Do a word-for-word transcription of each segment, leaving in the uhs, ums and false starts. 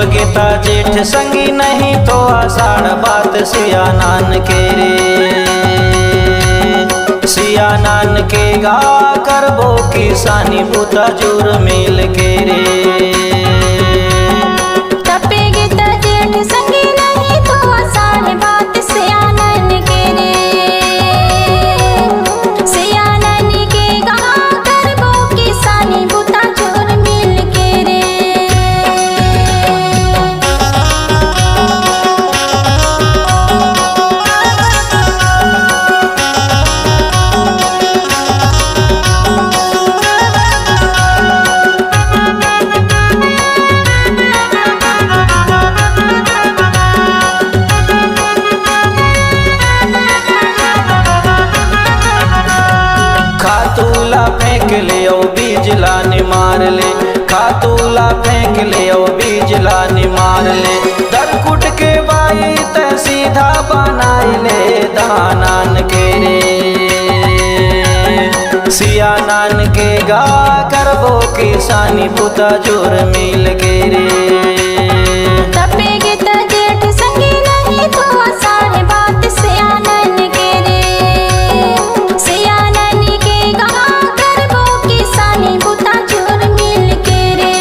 गेता जेठ संगी नहीं तो आषाढ़ बात सियानान के रे। सियानान के गा करबो किसानी बुता जुर मिल के रे। तपे गेता जेठ संगी नहीं तो आषाढ़ बात सियानान के रे। सियानान के गा करबो किसानी बुता जुर मिल के रे। खातू ला फेंक ले अउ बीज ला निमार ले, खातू ला फेंक ले अउ बीज ला निमार ले। दरकुट के बाई तैं सीधा बनाई ले धानान के रे। सियानान के गा करबो किसानी बुता जुर मिल के रे। तपे गेता जेठ संगी नहीं तो आषाढ़ बात सियानान के रे। सियानान के गा करबो किसानी बुता जुर मिल के रे।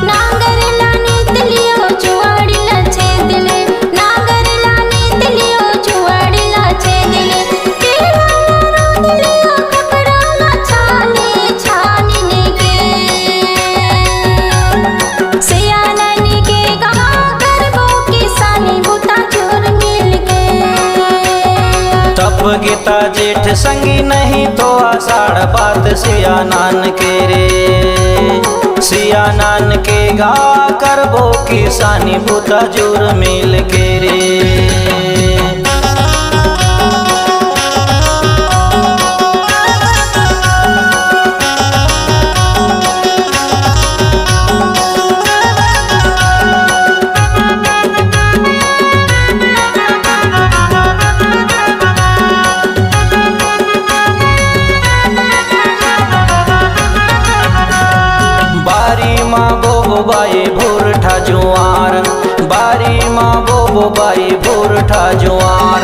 नांगर लाने तलियो जुआड़ी ला छेद ले, नांगर लाने तलियो जुआड़ी ला छेद ले, पीला रो तलियो कपड़ा ला छाने छाने के। सियानन के गा करबो किसानी बुता जुर मिल के। तप गेता जेठ संगी नहीं तो आषाढ़ बात सियानान के रे। सियानान के गा करबो किसानी बुता जुर मिल के रे। बारी मा बोबो बाई भुरठा जुआर, बारी मा बोबो बाई भुरठा जुआर,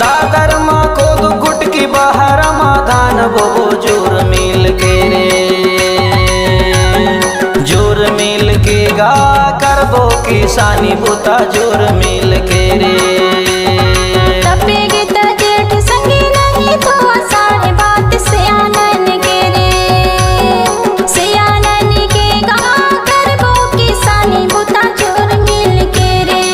दादर मा कोद कुटकी बहर मा धान बोबो जुर मिल के रे। जुर मिल के गा करबो किसानी बुता जुर मिल के रे। तपे गेता जेठ संगी नहीं तो आषाढ़ बात सियानन के रे। सियानन के गा करबो किसानी बुता जुर मिल के रे।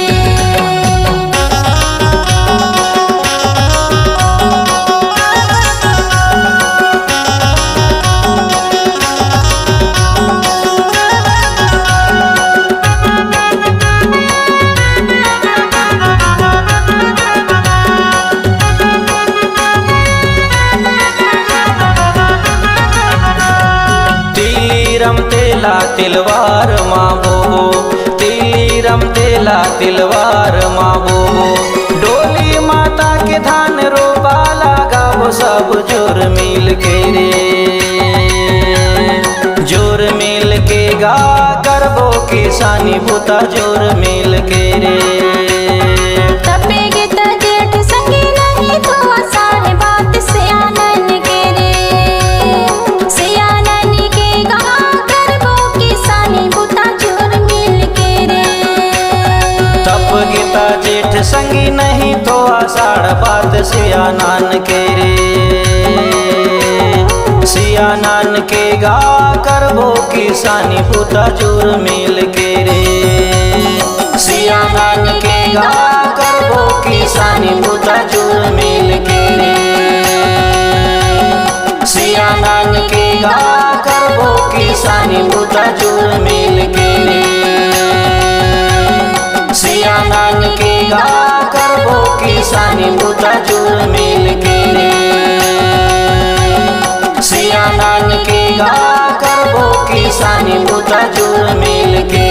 तिलीरम तेला तिलवार मा बोबो, तिलीरम तेला तिलवार मा बोबो। डोली माता के धान रोपा लगाबो सब जुर मिल के रे। जुर मिल के गा करबो किसानी बुता जुर मिल के रे। तपे गेता जेठ संगी नहीं तो आषाढ़ बात सियानन के रे। सियानन के गा करबो किसानी बुता जुर मिल के रे। तप गेता जेठ संगी नहीं तो आषाढ़ बात सियानान के रे। सियानान के गा करबो किसानी बुता जुर मिल के रे। सियानान के गा करबो किसानी बुता जुर मिल के रे। सियानान के गा करबो किसानी बुता जुर मिल के रे। सियानान के गा करबो किसानी बुता जुर मिल के रे। सानी पुता जुर मिल के,